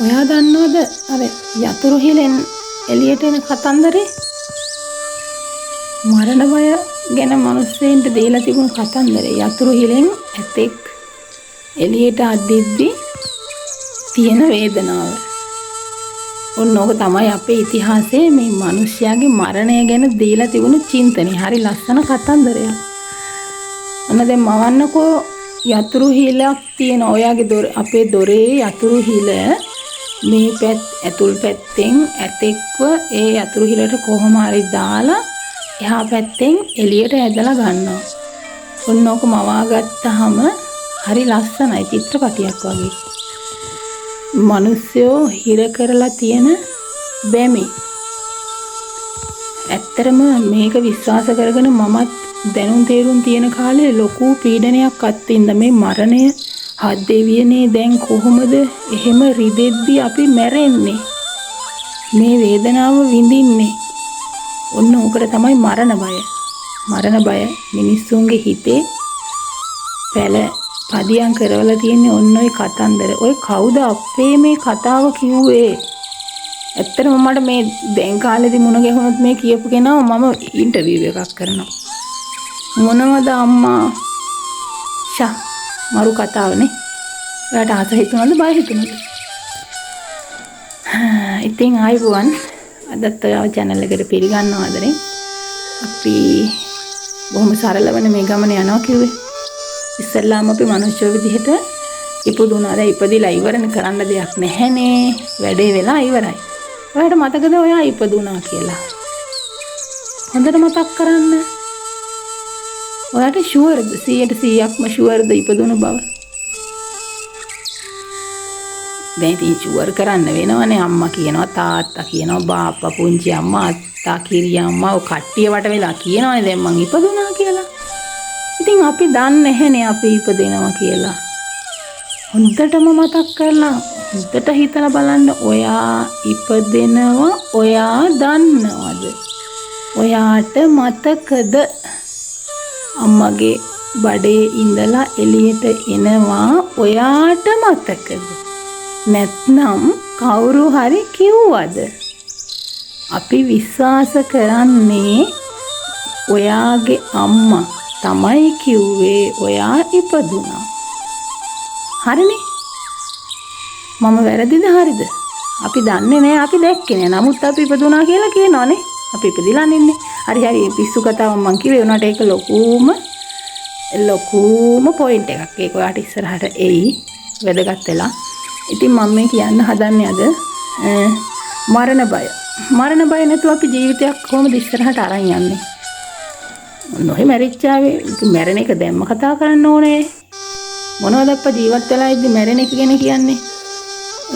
ඔයා දන්නවද අර යතුරු හිලෙන් එළියට එන කතන්දරේ? මරණ බය ගැන මිනිස්සුන්ට දීලා තිබුණු කතන්දරේ. යතුරු හිලෙන් ඇතෙක් එළියට අද්දිද්දි තියෙන වේදනාව. ඔන්න ඕක තමයි අපේ ඉතිහාසයේ මේ මිනිස්යාගේ මරණය ගැන දීලා තිබුණු චින්තනය. හරි ලස්සන කතන්දරයක්. ඔන්න දැන් මවන්නකෝ යතුරු හිලක් තියෙන ඔයාගේ දොර, අපේ දොරේ යතුරු හිල මේ පැත් ඇතුල් පැත්තෙන් ඇතෙක්ව ඒ යතුරු හිලට කොහොම හරි දාලා එහා පැත්තෙන් එළියට ඇදලා ගන්නවා. ඔන්න ඕක මවා ගත්තාම හරි ලස්සනයි, චිත්‍රපටියක් වගේ. මිනිස්සුયો හිර කරලා තියෙන බැමි. ඇත්තටම මේක විශ්වාස කරගෙන මමත් දැනුම් තේරුම් තියෙන කාලේ ලොකු පීඩනයක් අත්විඳ මේ මරණය. හත් දෙවියනේ දැන් කොහොමද එහෙම රිදෙද්දි අපි මැරෙන්නේ, මේ වේදනාව විඳින්නේ? ඔන්න ඕකට තමයි මරණ බය. මරණ බය මිනිස්සුන්ගේ හිතේ පැල පදියම් කරවලා තියෙන්නේ ඔන්න ඔය කතන්දර. ඔය කවුද අපේ මේ කතාව කිව්වේ? ඇත්තටම මට මේ දැන් කාලෙදි මුණ ගැහුනොත් මේ කියපු කෙනාව මම ඉන්ටර්විව් එකක් කරනවා. මොනවද අම්මා? ෂා මරු කතාවනේ. ඔයාට ආස හිතුණාද බය හිතුණාද? ඉතින් ආයිබෝවන්, අදත් ඔයාව channel එකට පිළිගන්නවා ආදරෙන්. අපි බොහොම සරලවනේ මේ ගමන යනවා කිව්වේ. ඉස්සෙල්ලාම අපි මිනිස්සු විදිහට ඉපදුනා. දැන් ඉපදිලා ඉවරනේ, කරන්න දෙයක් නැහැනේ. වැඩේ වෙලා ඉවරයි. ඔයාට මතකද ඔයා ඉපදුනා කියලා? හොඳට මතක් කරන්න. ඔයාට ෂුවර්ද? 100%ක්ම ෂුවර්ද ඉපදුණු බව? දැන් ඉතින් ෂුවර් කරන්න වෙනවනේ. අම්මා කියනවා, තාත්තා කියනවා, බාප්පා, පුංචි අම්මා, අත්තා, කිරි අම්මා, ඔය කට්ටිය වට වෙලා කියනවනේ දැන් මං ඉපදුනා කියලා. ඉතින් අපි දන්නේ නැහැනේ අපි ඉපදෙනවා කියලා. හොඳටම මතක් කරලා හොඳට හිතලා බලන්න, ඔයා ඉපදෙනවා ඔයා දන්නවද? ඔයාට මතකද අම්මගේ බඩේ ඉඳලා එළියට එනවා ඔයාට මතකද? නැත්නම් කවුරු හරි කිව්වද? අපි විශ්වාස කරන්නේ ඔයාගේ අම්මා තමයි කිව්වේ ඔයා ඉපදුනා. හරිනේ? මම වැරදිද හරිද? අපි දන්නේ නෑ, අපි දැක්කේ නෑ. නමුත් අපි ඉපදුනා කියලා කියනවනේ. අපි ඉපදිලා ඉන්නේ. හරි හරි පිස්සු කතාවක් මං කිව්වේ. උනාට ඒක ලොකුම පොයින්ට් එකක්. ඒක ඔයාට ඉස්සරහට එයි වැදගත් වෙලා. ඉතින් මම මේ කියන්න හදන්නේ අද මරණ බය. මරණ බය නැතුව අපි ජීවිතයක් කොහොමද ඉස්සරහට අරන් යන්නේ? නොහේ මැරිච්චාවේ මැරෙන එක දැම්ම කතා කරන්න ඕනේ. මොනවද අප්පා ජීවත් වෙලා ඉද්දි මැරෙන එක ගැන කියන්නේ?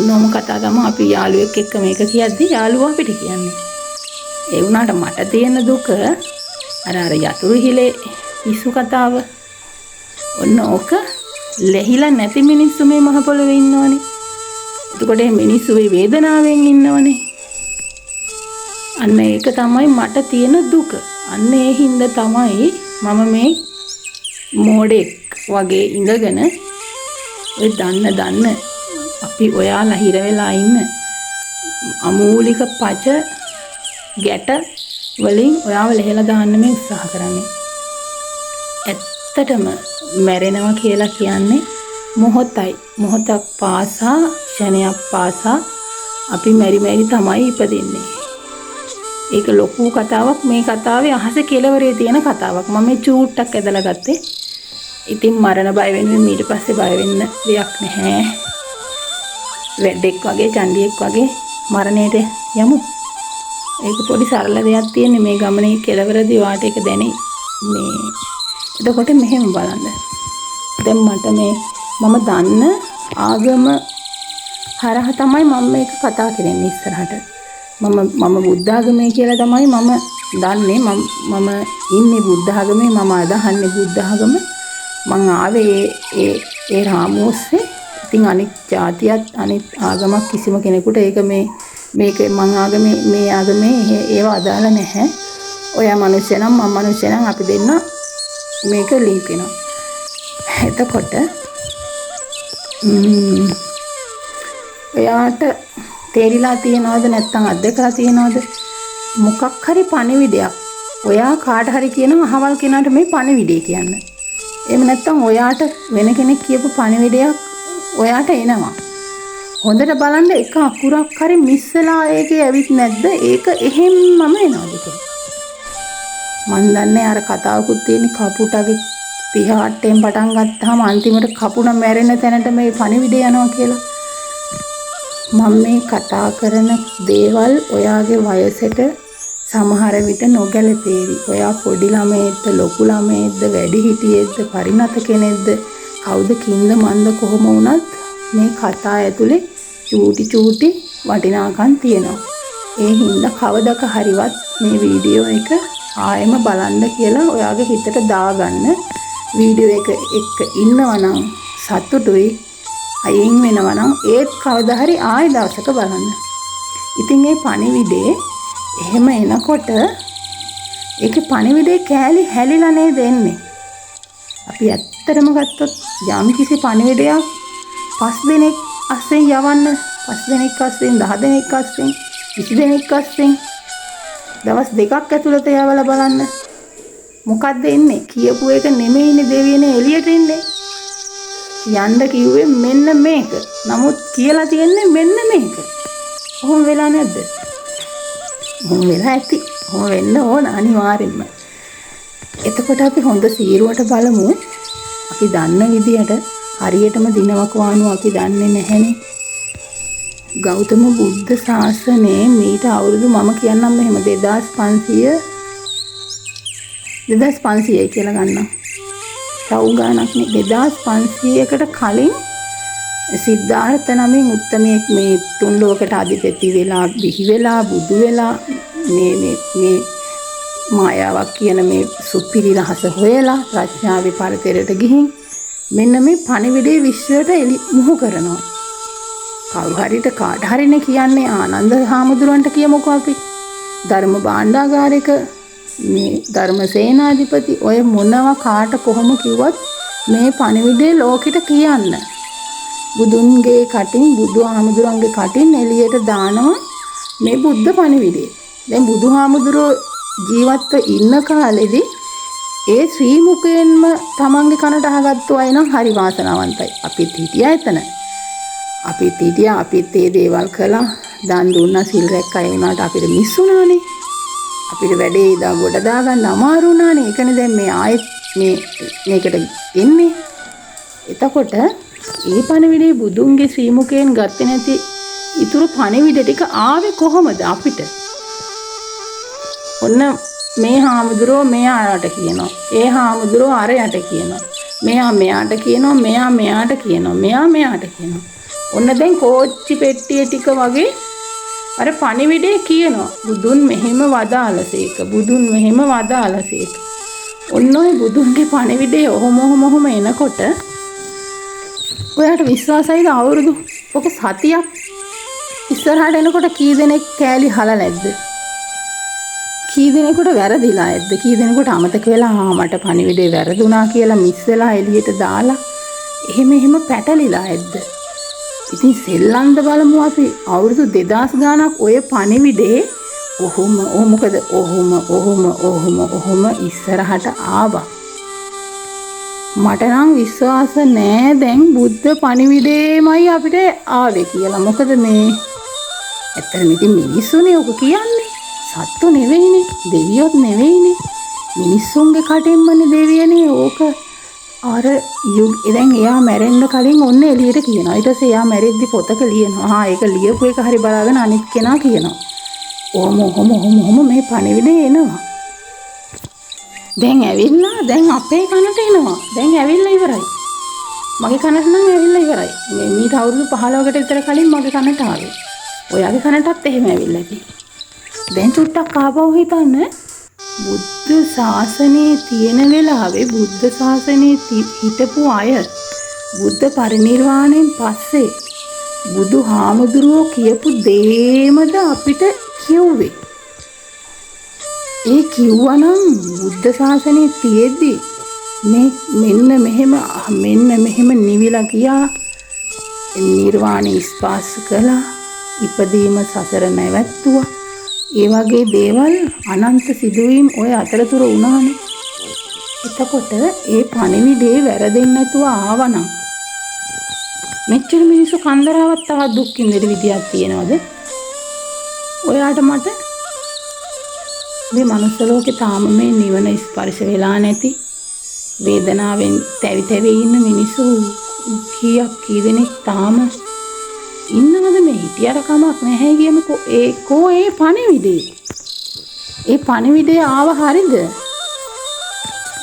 නොම කතා තමයි අපි යාළුවෙක් එක්ක මේක කියද්දි යාළුවා අපිට කියන්නේ. ඒ වුණාට මට තියෙන දුක අර අර යතුරු හිලේ පිස්සු කතාව. ඔන්න ඕක ලැහිලා නැති මිනිස්සු මේ මහ පොළොවේ ඉන්නවනේ. එතකොට මේ මිනිස්සු මේ වේදනාවෙන් ඉන්නවනේ. අන්න ඒක තමයි මට තියෙන දුක. අන්න ඒ හින්දා තමයි මම මේ මෝඩෙක් වගේ ඉඳගෙන ඔය දන්න දන්න අපි ඔයාලා හිර වෙලා ඉන්න අමූලික පච ගැට වලින් ඔයාව ලෙහෙලා දාන්න මේ උත්සාහ කරන්නේ. ඇත්තටම මැරෙනවා කියලා කියන්නේ මොහොතයි. මොහොතක් පාසා, ක්ෂණයක් පාසා අපි මෙරි මෙරි තමයි ඉපදෙන්නේ. ඒක ලොකු කතාවක්. මේ කතාවේ අහස කෙළවරේ තියෙන කතාවක්. මම මේ චූට්ටක් ඇදලා ගත්තේ. ඉතින් මරණ බය වෙනුවෙන් ඊට පස්සේ බය වෙන්න දෙයක් නැහැ. වැඩෙක් වගේ චණ්ඩියෙක් වගේ මරණයට යමු. ඒක පොඩි සරල දෙයක් තියෙන්නේ. මේ ගමනේ කෙළවරදී ඔයාට ඒක දැනෙයි. මේ එතකොට මෙහෙම බලන්න. දැන් මට මේ මම දන්න ආගම හරහා තමයි මම මේක කතා කරන්නේ ඉස්සරහට. මම බුද්ධ ආගමේ කියලා තමයි මම දන්නේ. මම ඉන්නේ බුද්ධ ආගමේ, මම අදහන්නේ බුද්ධ ආගම. මං ආවේ ඒ ඒ රාමුව ඔස්සේ. ඉතින් අනිත් ජාතියත් අනිත් ආගමක් කිසිම කෙනෙකුට ඒක මේ මේක මං ආගමේ මේ ආගමේ ඒව අදාළ නැහැ. ඔයා මිනිස්සු නම් මං මිනිස්සු නම් අපි දෙන්න මේක ලින්ක් වෙනවා. එතකොට ඔයාට තේරිලා තියෙනවද නැත්නම් අත්දකලා තියෙනවද? මොකක් හරි පණිවිඩයක් ඔයා කාට හරි කියනවා අහවල් කෙනාට මේ පණිවිඩය කියන්න. එහෙම නැත්නම් ඔයාට වෙන කෙනෙක් කියපු පණිවිඩයක් ඔයාට එනවා. හොඳට බලන්න එක අකුරක් හරි මිස් වෙලා ඒකේ ඇවිත් නැද්ද? ඒක එහෙම්මම එනවද කියලා. මන් දන්නේ අර කතාවකුත් තියෙන කපුටගේ පිහාට්ටෙන් පටන් ගත්තාම අන්තිමට කපුණ මැරෙන තැනට මේ පණිවිඩය යනවා කියලා. මම මේ කතා කරන දේවල් ඔයාගේ වයසට සමහර විට නොගැලපේවි. ඔයා පොඩි ළමයෙක්ද, ලොකු ළමයෙක්ද, වැඩිහිටියෙක්ද, පරිණත කෙනෙක්ද, කවුද කින්ද මන්ද කොහොම වුණත් මේ කතා ඇතුලේ චූටි චූටි වටිනාකම් තියෙනවා. ඒ හින්දා කවදක හරිවත් මේ වීඩියෝ එක ආයෙම බලන්න කියලා ඔයාගේ හිතට දාගන්න. වීඩියෝ එක එක්ක ඉන්නවා නම් සතුටුයි, අයින් වෙනවා නම් ඒත් කවදා හරි ආයෙ දවසක බලන්න. ඉතින් මේ පණිවිඩේ එහෙම එනකොට ඒකේ පණිවිඩේ කෑලි හැලිලා නේද එන්නේ. අපි ඇත්තටම ගත්තොත් යම් කිසි පණිවිඩයක් 5 දෙනෙක් අස්සෙන් යවන්න, 5 දෙනෙක් අස්සෙන්, 10 දෙනෙක් අස්සෙන්, 20 දෙනෙක් අස්සෙන් දවස් දෙකක් ඇතුළත යවලා බලන්න. මොකද්ද එන්නේ? කියපු එක නෙමෙයිනේ දෙවියනේ එළියට එන්නේ. කියන්න කිව්වේ මෙන්න මේක. නමුත් කියලා තියෙන්නේ මෙන්න මේක. ඔහොම වෙලා නැද්ද? ඔහොම වෙලා ඇති. ඔහොම වෙන්න ඕන අනිවාර්යෙන්ම. එතකොට අපි හොඳ සීරුවට බලමු. අපි දන්න විදියට හරියටම දිනවකවානුව අපි දන්නේ නැහැනේ. ගෞතම බුද්ධ ශාසනයේ මීට අවුරුදු මම කියන්නම් මෙහෙම 2500යි කියලා ගන්නම්. සව් ගානක් නේ. 2500කට කලින් සිද්ධාර්ථ නමින් උත්තමයෙක් මේ තුන් ලෝකයට අධිපති වෙලා බිහි වෙලා බුදු වෙලා මේ මේ මේ මායාවක් කියන මේ සුපිරි රහස හොයලා ප්‍රඥාවේ පරතරයට ගිහින් මෙන්න මේ පණිවිඩේ විශ්වයට මුහු කරනවා. කවුරු හරිට කාට හරිනේ කියන්නේ ආනන්ද හාමුදුරන්ට කියමුකෝ අපි. ධර්ම භාණ්ඩාගාරික මේ ධර්ම සේනාධිපති ඔය මොනවා කාට කොහොම කිව්වත් මේ පණිවිඩේ ලෝකෙට කියන්න. බුදුන්ගේ කටින් බුදුහාමුදුරන්ගේ කටින් එළියට දානවා මේ බුද්ධ පණිවිඩය. දැන් බුදුහාමුදුරෝ ජීවත්ව ඉන්න කාලෙදි ඒ ශ්‍රී මුඛයෙන්ම තමන්ගේ කනට අහගත්තු අය නම් හරි වාසනාවන්තයි. අපිත් හිටියා එතන. අපිත් හිටියා, අපිත් ඒ දේවල් කළා. දන් දුන්නා, සිල් රැක්කා. ඒ වුණාට අපිට මිස් වුණානේ. අපිට වැඩේ ඉදා ගොඩ දාගන්න අමාරු වුණානේ. ඒකනේ දැන් මේ ආයෙත් මේකට එන්නේ. එතකොට ඒ පණිවිඩේ බුදුන්ගේ ශ්‍රී මුඛයෙන් ගත්තේ නැති ඉතුරු පණිවිඩ ටික ආවේ කොහොමද අපිට? ඔන්න මේ හාමුදුරුවෝ මෙයාට කියනවා. ඒ හාමුදුරුවෝ අරයට කියනවා. මෙයා මෙයාට කියනවා, මෙයා මෙයාට කියනවා, මෙයා මෙයාට කියනවා. ඔන්න දැන් කෝච්චි පෙට්ටිය ටික වගේ අර පණිවිඩේ කියනවා. බුදුන් මෙහෙම වදාළසේක, බුදුන් මෙහෙම වදාළසේක. ඔන්න ඔය බුදුන්ගේ පණිවිඩේ ඔහොම ඔහොම ඔහොම එනකොට ඔයාට විශ්වාසයිද අවුරුදු ඔක සතියක් ඉස්සරහට එනකොට කී දෙනෙක් කෑලි හලලා නැද්ද? කී දෙනෙකුට වැරදිලා ඇද්ද? කී දෙනෙකුට අමතක වෙලා ආ මට පණිවිඩේ වැරදුනා කියලා මිස් වෙලා එළියට දාලා එහෙම එහෙම පැටලිලා ඇද්ද? ඉතින් සෙල්ලම්ද බලමු අපි අවුරුදු 2000 ගාණක් ඔය පණිවිඩේ ඔහොම ඔහොම මොකද ඔහොම ඔහොම ඔහොම ඔහොම ඉස්සරහට ආවා. මට නම් විශ්වාස නෑ දැන් බුද්ධ පණිවිඩේමයි අපිට ආවේ කියලා. මොකද මේ ඇත්තටම ඉතින් මිනිස්සුනේ ඔක කියන්නේ. සත්තු නෙවෙයිනේ, දෙවියොත් නෙවෙයිනේ. මිනිස්සුන්ගේ කටින්මනේ දෙවියනේ ඕක. අර දැන් එයා මැරෙන්න කලින් ඔන්න එළියට කියනවා. ඊට පස්සේ එයා මැරෙද්දි පොතක ලියනවා. ආ ඒක ලියපු එක හරි බලාගෙන අනිත් කෙනා කියනවා. ඔහොම ඔහොම ඔහොම ඔහොම මේ පණිවිඩය එනවා. දැන් ඇවිල්ලා දැන් අපේ කනට එනවා. දැන් ඇවිල්ලා ඉවරයි. මගේ කනට නම් ඇවිල්ලා ඉවරයි. මේ මීට අවුරුදු 15කට විතර කලින් මගේ කනට ආවේ. ඔයාගේ කනටත් එහෙම ඇවිල්ලා ඇති. දැන් චුට්ටක් ආපහු හිතන්න, බුද්ධ ශාසනයේ තියෙන වෙලාවේ බුද්ධ ශාසනයේ හිටපු අය බුද්ධ පරිනිර්වාණයෙන් පස්සේ බුදු හාමුදුරුවෝ කියපු දේමද අපිට කිව්වේ? ඒ කිව්වනම් බුද්ධ ශාසනයේ තියෙද්දි මේ මෙන්න මෙහෙම මෙන්න මෙහෙම නිවිලා ගියා, නිර්වාණය ස්පර්ශ කළා. ඉපදීම සසර නැවැත්තුවා. ඒ වගේ දේවල් අනන්ත සිදුවීම් ඔය අතරතුර වුණානේ. එතකොට ඒ පණිවිඩේ වැරදෙන්නේ නැතුව ආවනම් මෙච්චර මිනිස්සු කන්දරාවක් තවත් දුක් විඳින විදියක් තියනවද? ඔයාට මට මේ මනුස්ස ලෝකේ තාම මේ නිවන ස්පර්ශ වෙලා නැති වේදනාවෙන් තැවි තැවි ඉන්න මිනිස්සු කීයක් කී දෙනෙක් තාම ඉන්නවද? මේ හිටියට කමක් නැහැ කියමුකෝ. ඒ කෝ ඒ පණිවිඩේ? ඒ පණිවිඩේ ආව හරිද?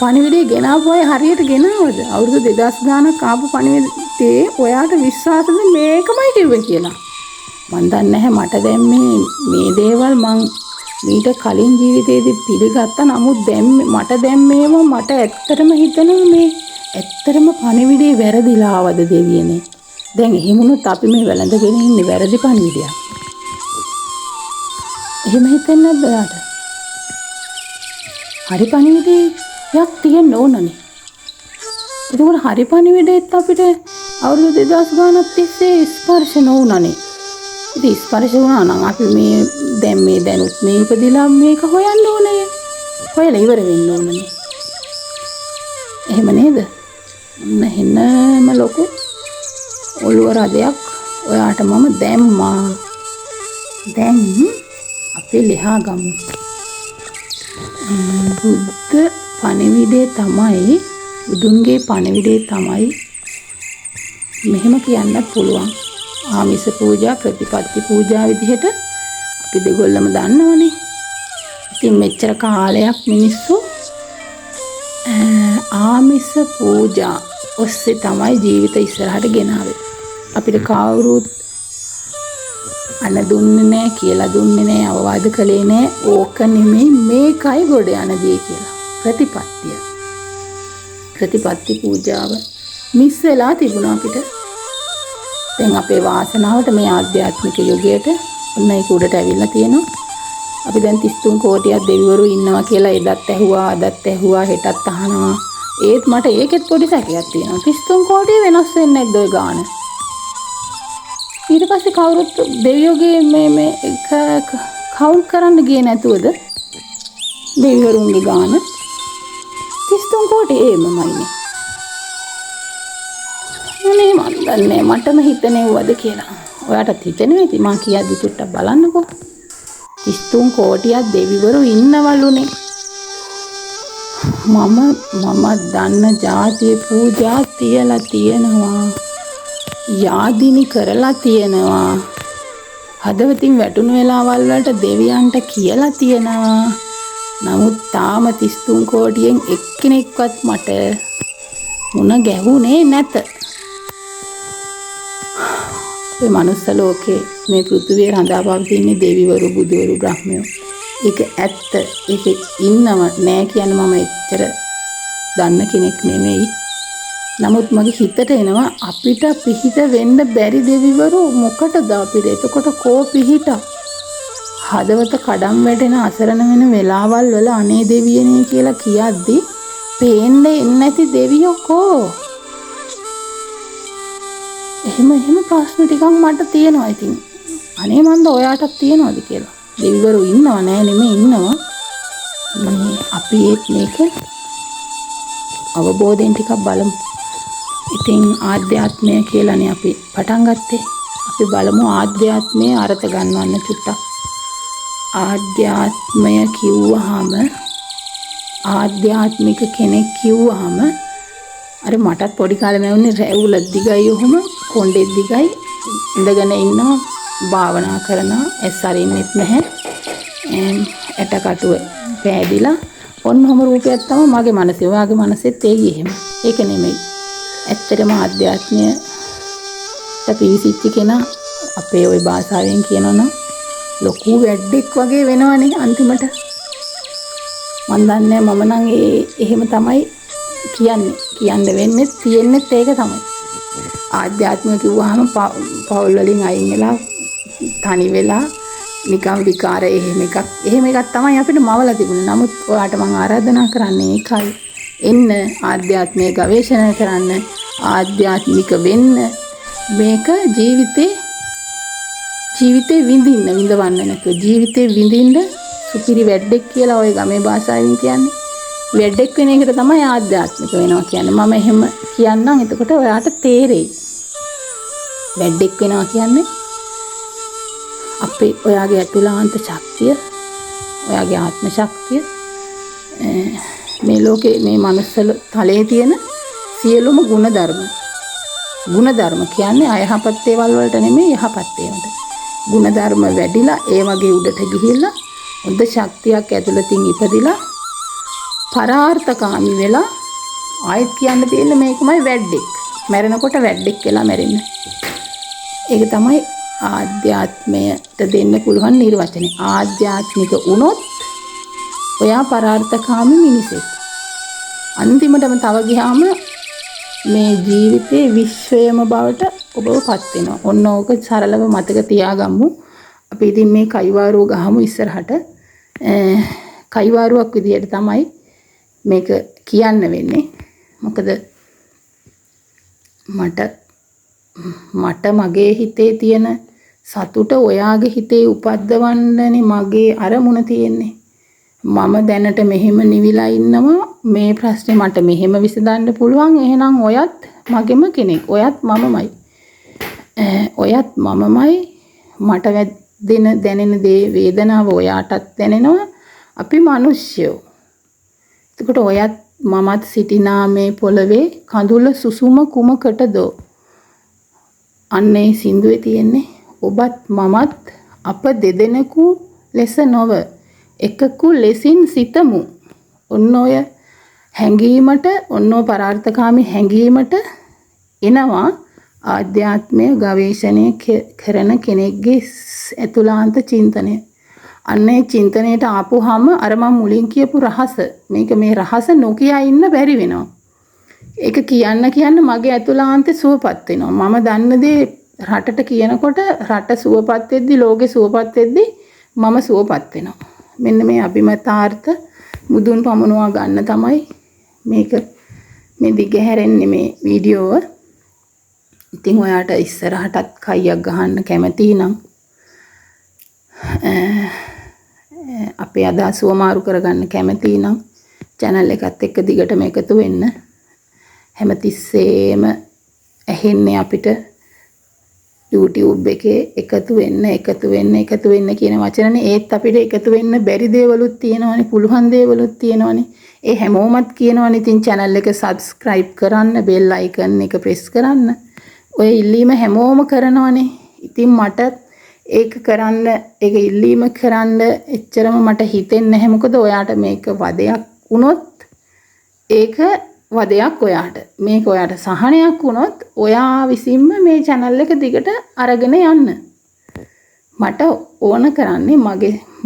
පණිවිඩේ ගෙනාවු අය හරියට ගෙනාවද? අවුරුදු 2000 ගානක් ආපු පණිවිඩේ ඔයාට විශ්වාසද මේකමයි කිව්වේ කියලා? මන් දන්නේ නැහැ. මට දැන් මේ දේවල් මං මීට කලින් ජීවිතේදී පිළිගත්තා. නමුත් දැන් මට දැන් මේවා මට ඇත්තටම හිතෙනවා මේ ඇත්තටම පණිවිඩේ වැරදිලා ආවද දෙවියනේ? දැන් එහෙම වුණොත් අපි මේ වැළඳගෙන ඉන්නේ වැරදි පණිවිඩයක්. එහෙම හිතෙන්නේ නැද්ද ඔයාට? හරි පණිවිඩයක් තියෙන්න ඕනනේ. එතකොට හරි පණිවිඩෙත් අපිට අවුරුදු 2000 ගානක් තිස්සේ ස්පර්ශ නොවුණානේ. ඉතින් ස්පර්ශ වුණා නම් අපි මේ දැන් මේ දැනුත් මේ ඉපදිලා මේක හොයන්න ඕනේ. හොයලා ඉවර වෙන්න ඕනනේ. එහෙම නේද? ඔන්න එන්නම ලොකු ඔළුව රදයක් ඔයාට මම දැම්මා. දැන් අපි ලිහා ගමු. බුද්ධ පණිවිඩේ තමයි, බුදුන්ගේ පණිවිඩේ තමයි මෙහෙම කියන්නත් පුළුවන්. ආමිෂ පූජා, ප්‍රතිපත්ති පූජා විදිහට අපි දෙගොල්ලම දන්නවනේ. ඉතින් මෙච්චර කාලයක් මිනිස්සු ආමිෂ පූජා ඔස්සේ තමයි ජීවිත ඉස්සරහට ගෙනාවේ. අපිට කවුරුත් අන දුන්නේ නෑ, කියලා දුන්නේ නෑ, අවවාද කළේ නෑ. ඕක නෙමෙයි මේකයි ගොඩ යන දේ කියලා. ප්‍රතිපත්තිය. ප්‍රතිපත්ති පූජාව මිස් වෙලා තිබුණා අපිට. දැන් අපේ වාසනාවට මේ ආධ්‍යාත්මික යුගයට ඔන්න ඒක උඩට ඇවිල්ලා තියෙනවා. අපි දැන් 33 කෝටියක් දෙවිවරු ඉන්නවා කියලා එදත් ඇහුවා, අදත් ඇහුවා, හෙටත් අහනවා. ඒත් මට ඒකෙත් පොඩි සැකයක් තියෙනවා. 33 කෝටිය වෙනස් වෙන්නේ නැද්ද ඔය ගාන? ඊට පස්සේ කවුරුත් දෙවියෝගේ මේ මේ කවුන්ට් කරන්න ගියේ නැතුවද දෙවිවරුන්ගේ ගාන 33 කෝටි ඒමමයිනේ. අනේ මන් දන්නේ මටම හිතෙනවද කියලා. ඔයාටත් හිතෙනවා ඉතින් මං කියද්දි චුට්ටක් බලන්නකෝ. 33 කෝටියක් දෙවිවරු ඉන්නවලුනේ. මම දන්න ජාතිය පූජා තියලා තියෙනවා. යාදිනි කරලා තියෙනවා. හදවතින් වැටුණු වෙලාවල් වලට දෙවියන්ට කියලා තියෙනවා. නමුත් තාම 33 කෝටියෙන් එක්කෙනෙක්වත් මට මුණ ගැහුනේ නැත. මේ මනුස්ස ලෝකේ මේ පෘථිවිය රඳා පවතින්නේ දෙවිවරු, බුදුවරු, බ්‍රහ්මයෝ. ඒක ඇත්ත. ඒක ඉන්නව නෑ කියන මම එච්චර දන්න කෙනෙක් නෙමෙයි. නමුත් මගේ හිතට එනවා අපිට පිහිට වෙන්න බැරි දෙවිවරු මොකටද අපිට? එතකොට කෝ පිහිට? හදවත කඩම් වැටෙන අසරණ වෙන වෙලාවල් වල අනේ දෙවියනේ කියලා කියද්දි පේන්න එන්නේ නැති දෙවියෝ කෝ? එහෙම එහෙම ප්‍රශ්න ටිකක් මට තියෙනවා ඉතින්. අනේ මන්ද ඔයාටත් තියෙනවද කියලා. දෙවිවරු ඉන්නව නෑ නෙමෙයි ඉන්නවා. මේ අපි ඒත් මේක අවබෝධයෙන් ටිකක් බලමු. ඉතින් ආධ්‍යාත්මය කියලානේ අපි පටන් ගත්තේ. අපි බලමු ආධ්‍යාත්මය අර්ථ ගන්නවන්න චුට්ටක්. ආධ්‍යාත්මය කිව්වහම ආධ්‍යාත්මික කෙනෙක් කිව්වහම අර මටත් පොඩි කාලේ මැවුනේ රැවුල දිගයි ඔහොම කොණ්ඩේ දිගයි ඉඳගෙන ඉන්නවා භාවනා කරනවා ඇස් අරින්නෙත් නැහැ ඇට කටුව පෑදිලා ඔන්න ඔහොම රූපයක් තමයි මගේ මනසේ. ඔයාගේ මනසෙත් ඒයි එහෙම. ඒක නෙමෙයි. ඇත්තටම ආධ්‍යාත්මයට පිවිසිච්ච කෙනා අපේ ওই භාෂාවෙන් කියනවනම් ලොකු වැඩෙක් වගේ වෙනවනේ අන්තිමට. මන් දන්නේ මම නම් ඒ එහෙම තමයි කියන්නේ. කියන්න වෙන්නේ තියෙන්නෙත් ඒක තමයි. ආධ්‍යාත්මික කිව්වහම පවුල් වලින් අයින් වෙලා තනි වෙලා නිකන් විකාර එහෙම එකක් තමයි අපිට මවලා තිබුණේ. නමුත් ඔයාට මං ආරාධනා කරන්නේ ඒකයි. එන්න ආධ්‍යාත්මය ගවේෂණය කරන්න, ආධ්‍යාත්මික වෙන්න, මේක ජීවිතේ ජීවිතේ විඳින්න, විඳවන්න නැතුව ජීවිතේ විඳින්න සුපිරි වැඩෙක් කියලා ඔය ගමේ භාෂාවෙන් කියන්නේ. වැඩෙක් වෙන එකට තමයි ආධ්‍යාත්මික වෙනවා කියන්නේ. මම එහෙම කියන්නම්, එතකොට ඔයාට තේරෙයි. වැඩෙක් වෙනවා කියන්නේ අපේ ඔයාගේ ඇතුළාන්ත ශක්තිය, ඔයාගේ ආත්ම ශක්තිය, මේ ලෝකේ මේ මනුස්ස තලයේ තියෙන සියලුම ගුණධර්ම. ගුණධර්ම කියන්නේ අයහපත් දේවල් වලට නෙමෙයි, යහපත් ඒවාට. ගුණධර්ම වැඩිලා ඒ වගේ උඩට ගිහිල්ලා හොඳ ශක්තියක් ඇතුළතින් ඉපදිලා පරාර්ථකාමී වෙලා ආයෙත් කියන්න තියෙන්නේ මේකමයි, වැඩෙක්. මැරෙනකොට වැඩෙක් වෙලා මැරෙන්න. ඒක තමයි ආධ්‍යාත්මයට දෙන්න පුළුවන් නිර්වචනය. ආධ්‍යාත්මික වුණොත් ඔයා පරාර්ථකාමී මිනිසෙක්. අන්තිමටම තව ගියාම මේ ජීවිතේ විශ්වයම බවට ඔබව පත් වෙනවා. ඔන්න ඕක සරලව මතක තියාගමු. අපි ඉතින් මේ කයිවාරුව ගහමු ඉස්සරහට. කයිවාරුවක් විදියට තමයි මේක කියන්න වෙන්නේ. මොකද මට මට මගේ හිතේ තියෙන සතුට ඔයාගේ හිතේ උපද්දවන්නනේ මගේ අරමුණ තියෙන්නේ. මම දැනට මෙහෙම නිවිලා ඉන්නවා, මේ ප්‍රශ්නේ මට මෙහෙම විසඳන්න පුළුවන්, එහෙනම් ඔයත් මගෙම කෙනෙක්, ඔයත් මමමයි, ඔයත් මමමයි. මට දෙන දැනෙන දේ වේදනාව ඔයාටත් දැනෙනවා. අපි මිනිස්සුયો. එතකොට ඔයත් මමත් සිටිනා මේ පොළවේ කඳුල සුසුම කුමකටදෝ? අන්න ඒ සින්දුවේ තියෙන්නේ ඔබත් මමත් අප දෙදෙනෙකු ලෙස නොව එකකු ලෙසින් සිතමු. ඔන්න ඔය හැඟීමට, ඔන්න ඔය පරාර්ථකාමී හැඟීමට එනවා ආධ්‍යාත්මය ගවේෂණය කරන කෙනෙක්ගේ ඇතුළාන්ත චින්තනය. අන්න ඒ චින්තනයට ආපුවාම අර මම මුලින් කියපු රහස, මේක මේ රහස නොකිය ඉන්න බැරි වෙනවා. ඒක කියන්න කියන්න මගේ ඇතුළාන්තේ සුවපත් වෙනවා. මම දන්න දේ රටට කියනකොට රට සුවපත් වෙද්දි, ලෝකෙ සුවපත් වෙද්දි මම සුවපත් වෙනවා. මෙන්න මේ අභිමතාර්ථ මුදුන් පමුණුවා ගන්න තමයි මේක මේ දිගහැරෙන්නේ මේ වීඩියෝව. ඉතින් ඔයාට ඉස්සරහටත් කයියක් ගහන්න කැමති නම්, අපේ අදහස් හුවමාරු කරගන්න කැමති නම් channel එකත් එක්ක දිගටම එකතු වෙන්න. හැමතිස්සෙම ඇහෙන්නේ අපිට YouTube එකේ එකතු වෙන්න, එකතු වෙන්න, එකතු වෙන්න කියන වචනනේ. ඒත් අපිට එකතු වෙන්න බැරි දේවලුත් තියෙනවනේ, පුළුවන් දේවලුත් තියෙනවනේ. ඒ හැමෝමත් කියනවනේ ඉතින් channel එක subscribe කරන්න, bell icon එක press කරන්න. ඔය ඉල්ලීම හැමෝම කරනවනේ. ඉතින් මට ඒක කරන්න, ඒක ඉල්ලීම කරන්න එච්චරම මට හිතෙන්නේ නැහැ. මොකද ඔයාට මේක වදයක් වුණොත් ඒක වදයක් ඔයාට. මේක ඔයාට සහනයක් වුණොත් ඔයා විසින්ම මේ channel එක දිගට අරගෙන යන්න. මට ඕන කරන්නේ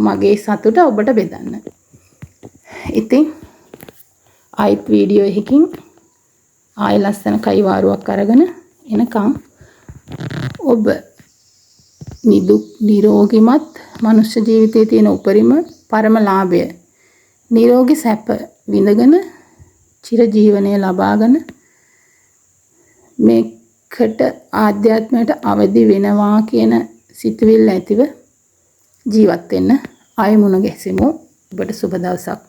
මගේ සතුට ඔබට බෙදන්න. ඉතින් ආයිත් වීඩියෝ එකකින් ආයෙ ලස්සන කයිවාරුවක් අරගෙන එනකම් ඔබ නිදුක් නිරෝගිමත් මනුෂ්‍ය ජීවිතයේ තියෙන උපරිම පරම ලාභය නිරෝගී සැප විඳගෙන චිර ජීවනය ලබාගෙන මේකට ආධ්‍යාත්මයට අවදි වෙනවා කියන සිතුවිල්ල ඇතිව ජීවත් වෙන්න. ආයෙ මුණ ගැසෙමු. ඔබට සුබ දවසක්.